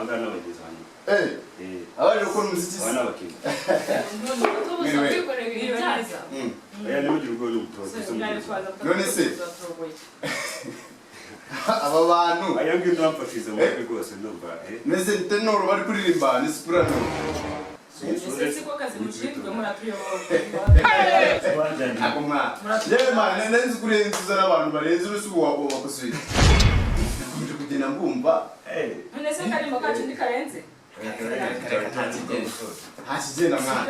Abangaba ni abagenzi banjye. Eh, Eh, abaje gukora umuziki aba se? ni abakinnyi. Tubuza kwikorera ibintu byaza. Oya, ntimugire ubwoba, ni umuproducer mugenzi wanjye. None se? Aba bantu Aya ngiyo ndabamfashiriza mu majwi rwose, ndumva eh. Meze tenoro bari kuririmba ni soprano. Ese siko kazi mushinzwe? Muratuyobora. Ako mwana yewe man, nari nzi kurenza uzana abantu barenze urusi wa wakosoye. Nakomeje kugenda mbumva. Eh, None se karimbo kacu ntikarenze? Nta kigenda mwana,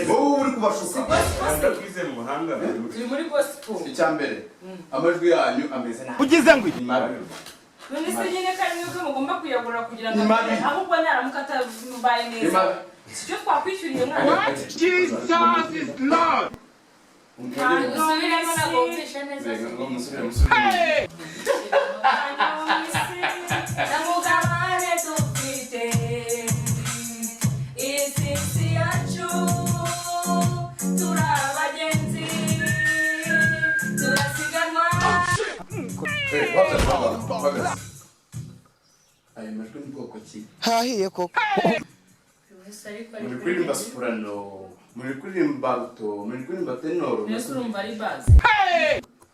wowe uri kubashuka. Gospel se? Ndakwize mu buhanga. Turi muri gospel. Icya mbere, amajwi yanyu ameze nabi. Ugize ngo Ni mabi. None se nyine kari mwebwe mugomba kuyagura kugira ngo Ni mabi. Ahubwo naramuka atambaye Ni neza, mabi. sicyo twakwishyuriye mwana? Jesus is Lord. Usubiremo, ntabwo wumvishe neza. Ngo musubire, musubire. Namugabane dufite, isi si yacu, turi abagenzi, turasiganwa. Eh, bahagaze, bahagaze, bahagaze. Aya majwi ni bwoko ki? Hahiye koko. Muri kuririmba soprano, muri kuririmba alto, muri kuririmba tenoro. Mbese urumva ari bass?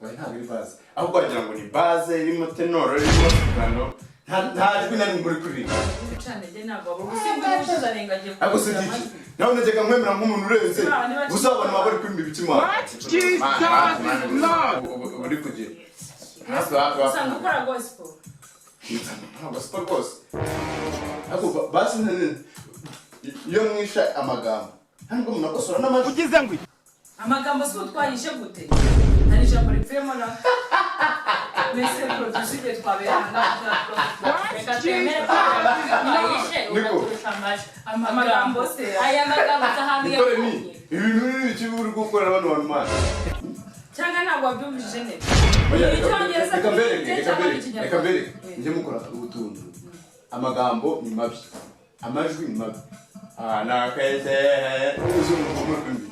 Oya, ntabwo ari bass, ahubwo wagira ngo ni bass irimo tenoro, irimo soprano. Nta jwi na rimwe muri kuririmba. Ucantege ntabwo wabura ubusimba n'ubushizarenga agiye Ariko si kugira iki amajwi. Nawe najyaga nkwemera nk'umuntu urenze gusa. Abantu baba bari kuririmba ibiki mwana? Jesus is Lord. Uri kugira hafi hafi hafi. Usanga ukora gospel. Ntabwo siporo rwose, ariko basi iyo mwisha amagambo ntabwo munakosora n'amajwi. Ugize ngo Amagambo si utwayishe gute? Hari ijambo ripfuyemo na mbese producer igihe twabera ahangaha. Reka twemere ko twayishe. Niko. Uraturusha amajwi. Amagambo se? Aya magambo ahantu Nikore ni yakuye. Ibintu ni iki uri gukorera bano bantu mwana? Cyangwa ntabwo wabyumvise neza? Oya, Ni Icyongereza reka mbereke, reka cyangwa mbereke, Ikinyarwanda? reka mbereke. Njye mukora utuntu. Amagambo ni mabi, amajwi ni mabi. Ah, nakese uzi umuntu muri kumbi.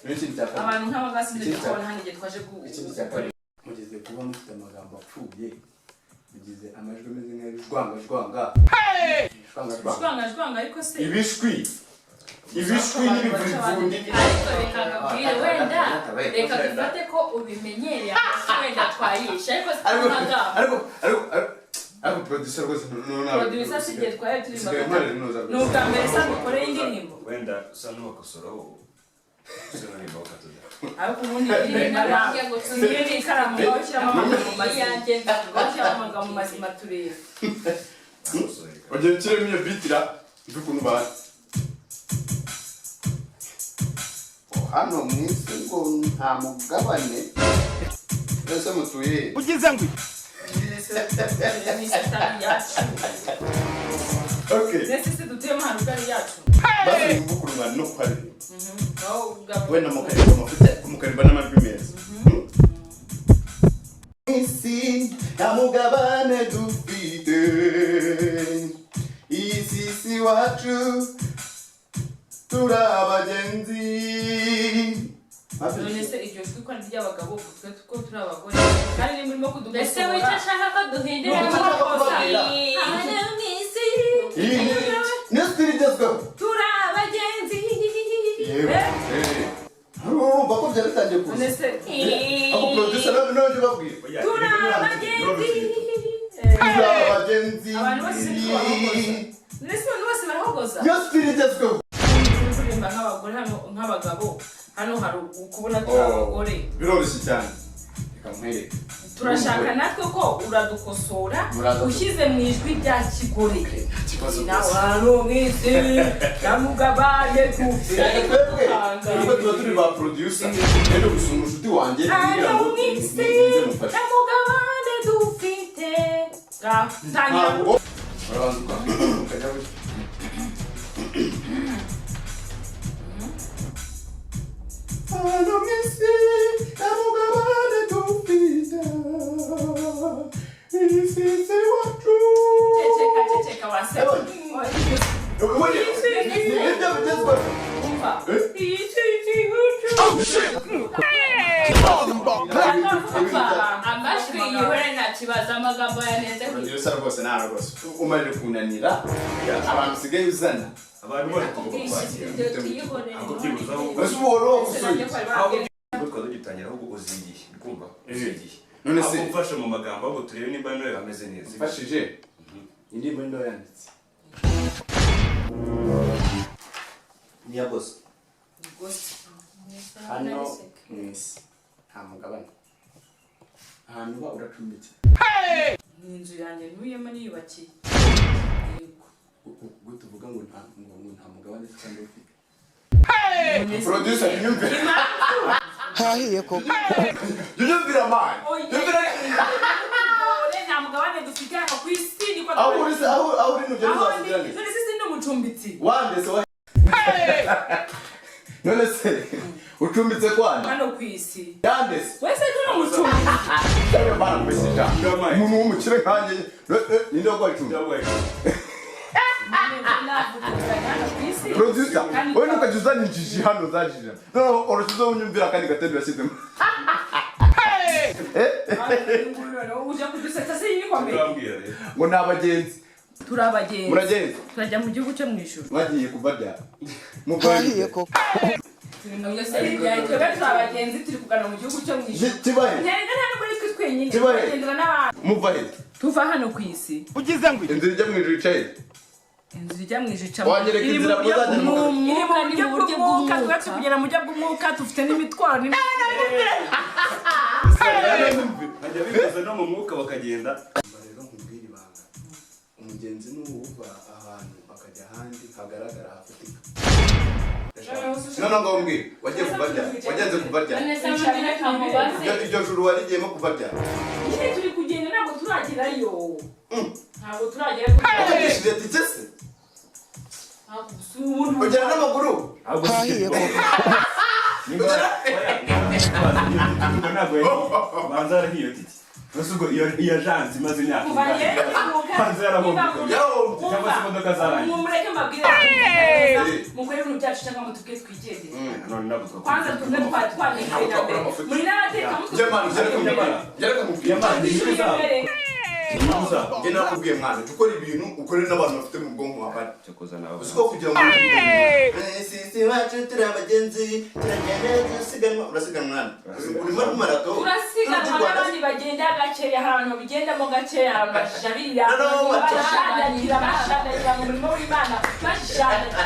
Ni ikindi cya kabiri. Abantu nk'aba ngaba sinzi Ikindi kubona hano igihe twaje Ikindi cya kabiri, mugeze kuba mufite amagambo apfuye, mugize amajwi ameze nk'ay'ibijwangajwanga jwangajwanga. Jwanga jwanga, ariko se Ibishwi, ibishwi n'ibivurivundi. Ariko reka nkubwire, wenda reka dufate ko ubimenyereye amajwi, wenda twayishe, ariko si Ariko amagambo. Ariko producer rwose no no. Producer si igihe twari turi Sigaye mpare noza. Ni ubwa mbere sa dukoreye indirimbo. Wenda usa n'uwakosoraho, usa n'uririmba ukatuza. Ariko ubundi indirimbo Nababwiye ngo tugire n'ikaramu, ngaho ushyiramo amagambo mazima. Iyanjye. Ngaho ushyiramo amagambo mazima turebe. Ongera ushyiremo iyo bitira mve ukuntu bazi hano mu isi ngo nta mugabane. Ese mutuye he? Ugize ngo Ni isi itari iyacu. Okay. Mbese isi dutuyemo hano itari iyacu. Basi mwumve ukuntu mwari no kuharirimba. Ngaho ubwa- Wenda mukaririmba amafuti, ariko mukaririmba n'amajwi meza. Isi nta mugabane dufite, isi si wacu, turi abagenzi. None se iryo jwi ko ari iry'abagabo, twe ko turi abagore, kandi ni murimo Mbese kudukosora? wicyo ashaka ko duhindura? Ni uko kubabwira. Hano mu isi. Iyi niyo style igezweho. Turi abagenzi. Yewe. Eh, urumva ko byari bitangiye kuza. None se Ako producer nawe nawe babwira. Turi abagenzi. Turi abagenzi. Abantu bose niko bahogoza. None se abantu bose barahogoza? Niyo style igezweho. Turi kuririmba nk'abagore hano, nk'abagabo hano, hari ukubona turi abagore. Biroroshye cyane, reka nkwereke. Turashaka natwe ko uradukosora. Muraza. Ushyize mu ijwi rya kigore. Kibazo Nawe rwose. hano mu isi namugabane dufite. Twebwe twebwe tuba turi ba producer rero, gusura umushuti wanjye kugira Hano ngo mu isi nze mufashe. namugabane dufite. Ngaho, tangira. Ntabwo urabanza ukajya gutya. Hano mu isi namugabane dufite, isi si iwacu. Ceceka, ceceka wase. Ubundi nibyo bigezweho. Umva. Eh? Isi si iwacu. Amajwi yihore, nta kibazo, amagambo yanenze. Producer rwose nta rwose umaze kunanira abantu usigaye uzana. Abantu bose tugomba kwakira. Tuyihorere. Ahubwo byibuze aho Ese ubu wari wagusuye? Ahubwo ubwo twari tugitangira, ahubwo uzi igihe kumva uzi igihe. None se- Ahubwo mfashe mu magambo, ahubwo turebe nimba nawe ameze neza. Mfashije indirimbo niyo yanditse. Niya bose. Hano mu isi nta mugabane, ahantu uba uracumbitse. Ni inzu yanjye ntuyemo, niyubakiye. Yego. Ubwo tuvuga ngo nta mugabane se cyangwa ufite? Producer, nyumvira. Hahiye koko. Nyumvira man. Oya. Nyumvira. Dore nta mugabane dufite hano ku isi, niko. Aho uri se, aho uri nugera Aho ndi uzasigira neza. none se sindi umucumbitsi? Wande se wa none se ucumbitse kwane? Hano ku isi. Yande se? Wese turi umucumbitsi. Cyangwa bana kubesesha umuntu w'umukire nkanjye, ninde waguhaye icumbi? Hano ku isi. Producer, wowe ntukajya uzana injiji hano zajije. Noneho urushizeho unyumvira akandi gatebe yashyizemo. Uje kudusetsa se yikomeye? Turambwira rero. Ngo ni abagenzi. Turi abagenzi. Muragenzi. Turajya mu gihugu cyo mu ijuru. Mwagiye kuva ryari? Hahiye koko. Turi mu twebwe turi abagenzi, turi kugana mu gihugu cyo mu ijuru. Kibahe? Nterega nta nubwo ari twe twenyine. Kibahe? Turagendana n'abantu. Muva he? Tuva hano ku isi. Ugize ngo Inzira ijya mu ijuru icaye. Inzira ijya mu ijuru ica Wanyereka iri mu inzira buryo muzajya mu- bw'umwuka, Iri mu iri mu buryo buryo bw'umwuka. bw'umwuka. Twebwe turi kugenda mu buryo bw'umwuka, dufite n'imitwaro. Bajya bibaza no mu mwuka bakagenda. Rero nkubwire ibanga: umugenzi ni uwuva ahantu akajya ahandi hagaragara hafatika. None ngo mbwire, wagiye kuva ryari? Wagenze kuva ryari? None se ubundi reka mubaze. Iryo juru warigiyemo kuva ryari? Nyine turi kugenda, ntabwo turagerayo, ntabwo turagerayo. Wakatishije tike se? Ubu Ugenda n'amaguru? Ahubwo si Hahiye icyo. koko. Nimba oya ntabwo yagiye, banza yarahiye tike. Mbese ubwo iyo agence imaze imyaka Kuva ingahe? njyewe nkivuka, Banza yarahombye. Yarahombye. Cyangwa se imodoka zarangiye. Mumureke mbabwire, mukore ibintu byacu cyangwa mutubwe twigendere. None ntabwo twakora. Kwanza twebwe twari twanekeye na mbere muri n'abatekamutwe. Njye mwana, ugere kumubwira, ugere kumubwira. Inyungu zabo. Inyungu zabo. Njye nakubwiye mwana, jya ukora ibintu ukore n'abantu bafite mu bwonko habari. Cyokoza nawe. Uzi ko kugira ngo sisi wacu turi abagenzi, turagenda dusiganwa, urasiganwa mwana, urimo n'umarato. Turasiganwa n'abandi bagenda gakeya. Hari abantu babigendamo gakeya, hari abantu bajabirira, No, no, bashandagira, bashandagira mu murimo w'Imana, bashandagira.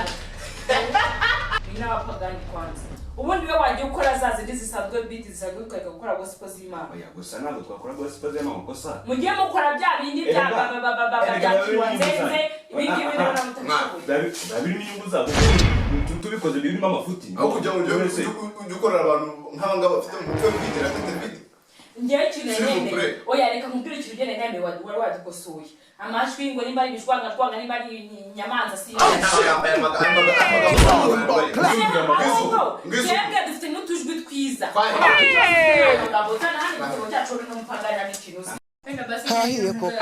Ni n'abapagani kwanza. Ubundi we wajya ukora za zindi zisanzwe, beat zisanzwe, ukareka gukora gospel z'Imana. Oya, gusa ntabwo twakora gospel z'amakosa. Mugiye mukora bya bindi bya Erega, babababa erega bya biba birimo inyungu kiwanzenze, zabo. ibi ngibi rero mutabishoboye. Biba birimo inyungu zabo. Tubikoze birimo amafuti. Aho kugira ngo ujye ukorera abantu nk'aba ngaba bafite mu mutwe bwigira afite vide. Njyewe ikintu S'il vous nemeye, plaît. oya, reka nkubwire ikintu ugene nemeye. Wari wadukosoye amajwi ngo nimba ari ibijwangajwanga, nimba ari inyamanza, si Yambaye amagambo. Ahubwo Ngizu. twebwe dufite n'utujwi twiza. Amagambo utana hano igitabo cyacu uri n'umupagani n'ikintu uzi. Wenda basi. Hahiye koko.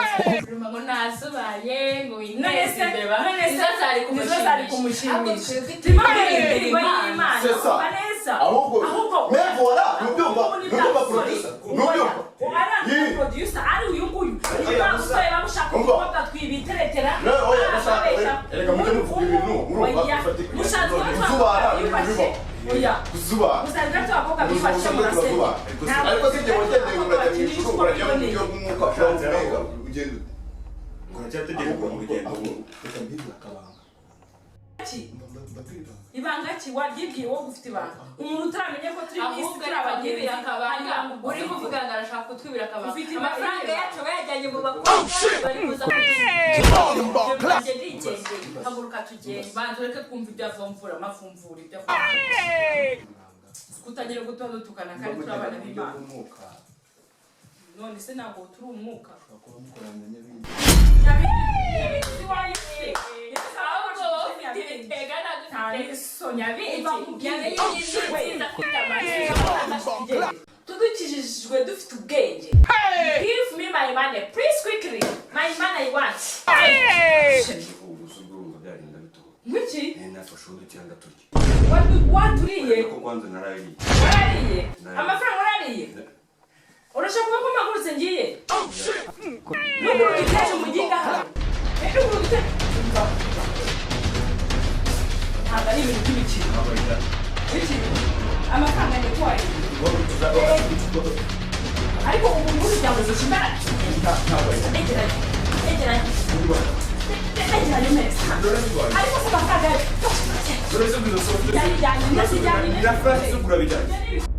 Ngo nasubaye ngo None se wineze imbeba. None se Nizo zari nizo zari kumushimisha. kumushimisha. Turimo kuririmba indirimbo y'Imana. C'est ça. Umva neza. Ahubwo Ahubwo mais voilà, nubyumva, ubu ni nubyumva bwa producer, musore. nubyumva. Ari Yi. producer, ari uyu nguyu ni wa musore bamushaka Umva. umukobwa twibiteretera. Ne, oya, ndashaka, erega mujye muvuga ibintu murumva Oya, bifatika. mushatse kuba Kuzubara, twiyubashye. bibaho. Oya, Kuzubara. musanzwe ari abakobwa biyubashye Kuzubara. murasenya. Ariko si igihe wagendeye ngo urajya mu ijuru, urajya mu buryo bw'umwuka, ushobora guhumeka, ugenda ute? Ngo uracyategereje mu rugendo ubu. Reka mbibwire akabanga. Ki? Mbabwire ibanga. Ibanga ki waryibwiye wowe ufite ibanga? Umuntu utaramenye ko turi mu isi, Ahubwo turi reka abagenzi, nkwibira akabanga. hari ibanga. Uri kuvuga ngo arashaka kutwibira akabanga. Ufite ibanga. Amafaranga yacu bayajyanye mu bakobwa bari kuza. Njye ndigendeye, haguruka tugende. Banza ureke twumva ibyo avumvura, amavumvura ibyo avumvura, kutagira gutuba dutukana kandi turi abana Mujya mu buryo b'Imana. bw'umwuka. None se ntabwo turi umwuka? Ushobora kuba mukorana na nyabingi. Ahubwo wowe ufite ibitega, ntabwo ufite nyabingi. Nyabingi ni nziza, afite amajwi. Tudukijijwe dufite ubwenge. Give me my money please, quickly, my money I want. Ubu gusa ubwo urumva byarinda bituba. Ngwiki? Nari nafashe uduti ndaturya. Waturiye? Ariko kwanza narayiriye. Warariye? Narariye. Amafaranga warariye? Urashaka kuba ko mpagurutse ngiye? kugira ngo zishe imbaraga. Egeranye, egeranye, egeranye neza. Ariko se amafaranga Uretse ko izo soft Bijyanye, bijyanye, na flash zo kugura bijyanye.